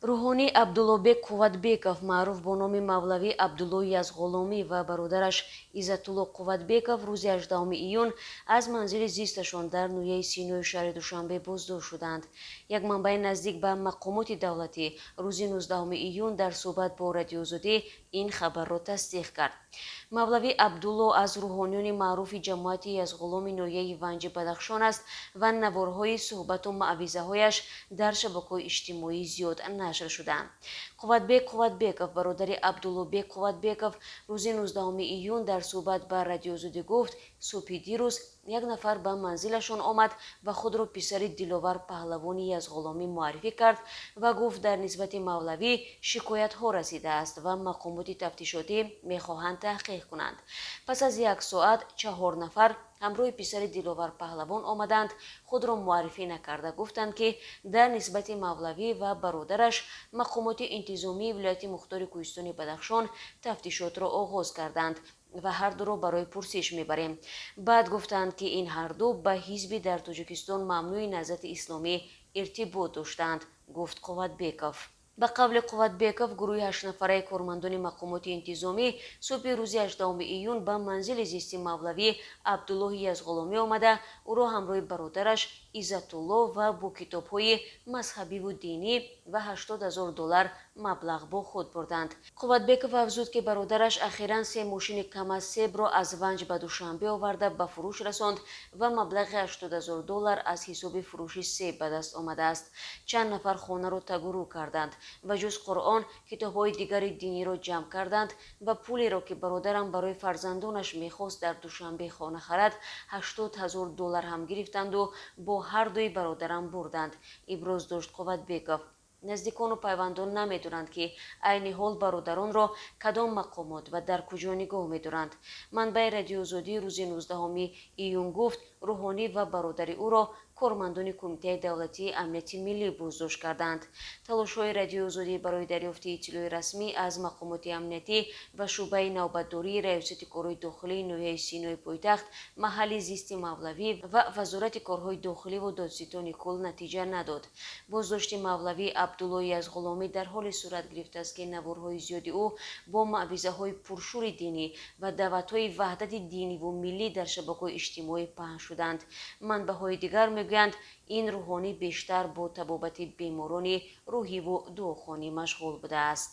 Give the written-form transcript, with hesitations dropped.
Рӯҳонӣ Абдуллобек Қувватбеков, маъруф бо номи Мавлавӣ Абдуллои Язғуломӣ, ва бародараш Иззатулло Қувватбеков рӯзи 18 июн аз манзили зисташон дар ноҳияи Синои шаҳри Душанбе боздошт шуданд. Як манбаи наздик ба мақомоти давлатӣ рӯзи 19 июн дар суҳбат бо Радиоозодӣ ин хабарро тасдиқ кард. Мавлавӣ Абдулло аз рӯҳониёни маъруфи ҷамоати Язғуломи ноҳияи Ванҷи Бадахшон аст ва наворҳои суҳбату маъвизаҳояш дар шабакаҳои иҷтимоӣ зиёд нашр шудаанд. Қувватбек Қувватбеков, бародари Абдуллобек Қувватбеков, рӯзи 19 июн дар суҳбат ба Радиоозодӣ гуфт, субҳи дирӯз як нафар ба манзилашон омад ва худро писари Диловар Паҳлавони Язғуломӣ муаррифӣ кард ва гуфт, дар нисбати мавлавӣ шикоятҳо расидааст ва мақомоти тафтишотӣ мехоҳанд таҳқиқ кунанд. Пас аз як соат чаҳор нафар ҳамроҳи писари Диловар Паҳлавон омаданд, худро муаррифӣ накарда гуфтанд, ки дар нисбати мавлавӣ ва бародараш мақомоти интизомии вилояти мухтори Кӯҳистони Бадахшон тафтишотро оғоз карданд ва ҳардуро барои пурсиш мебарем. Баъд гуфтанд, ки ин ҳарду ба ҳизби дар Тоҷикистон мамнӯи Наҳзати Исломӣ иртибот доштанд, гуфт Қувватбеков. Ба қавли Қувватбеков, гурӯҳи ҳаштнафараи кормандони мақомоти интизомӣ субҳи рӯзи 18 июн ба манзили зисти мавлавӣ Абдуллоҳи Язғуломӣ омада, ӯро ҳамроҳи бародараш Иззатулло ва бо китобҳои мазҳабиву динӣ ва 80 000 доллар маблағ бо худ бурданд. Қувватбеков афзуд, ки бародараш ахиран се мошини КамАЗ себро аз Ванҷ ба Душанбе оварда ба фурӯш расонд ва маблағи 80 000 доллар аз ҳисоби фурӯши себ ба даст омадааст. Чанд нафар хонаро тагурӯ карданд ва ҷуз Қуръон китобҳои дигари диниро ҷамъ карданд ва пулеро, ки бародарам барои фарзандонаш мехост дар Душанбе хона харад, 80 000 доллар ҳам гирифтанду бо ҳардуи бародарам бурданд, иброз дошт Қувватбеков. Наздикону пайвандон намедонанд, ки айни ҳол бародаронро кадом мақомот ва дар куҷо нигоҳ медоранд. Манбаи Радиоозодӣ рӯзи 19 июн гуфт, рӯҳонӣ ва бародари ӯро кормандони Кумитаи давлатии амнияти миллӣ боздошт карданд. Талошҳои Радиоозодӣ барои дарёфти иттилои расмӣ аз мақомоти амниятӣ ва шӯъбаи навбатдории Раёсати корҳои дохилии ноҳияи Синои пойтахт, маҳалли зисти мавлавӣ ва Вазорати корҳои дохиливу додситони кулл натиҷа надод. Боздошти мавлавӣ Абдуллои Язғуломӣ дар ҳоле сурат гирифтааст, ки наворҳои зиёди ӯ бо маъвизаҳои пуршӯри динӣ ва даъватҳои ваҳдати диниву миллӣ дар шабакаҳои иҷтимоӣ паҳн шуданд. Манбаъҳои дигар мегӯянд, ин рӯҳонӣ бештар бо табобати беморони рӯҳиву дуохонӣ машғул будааст.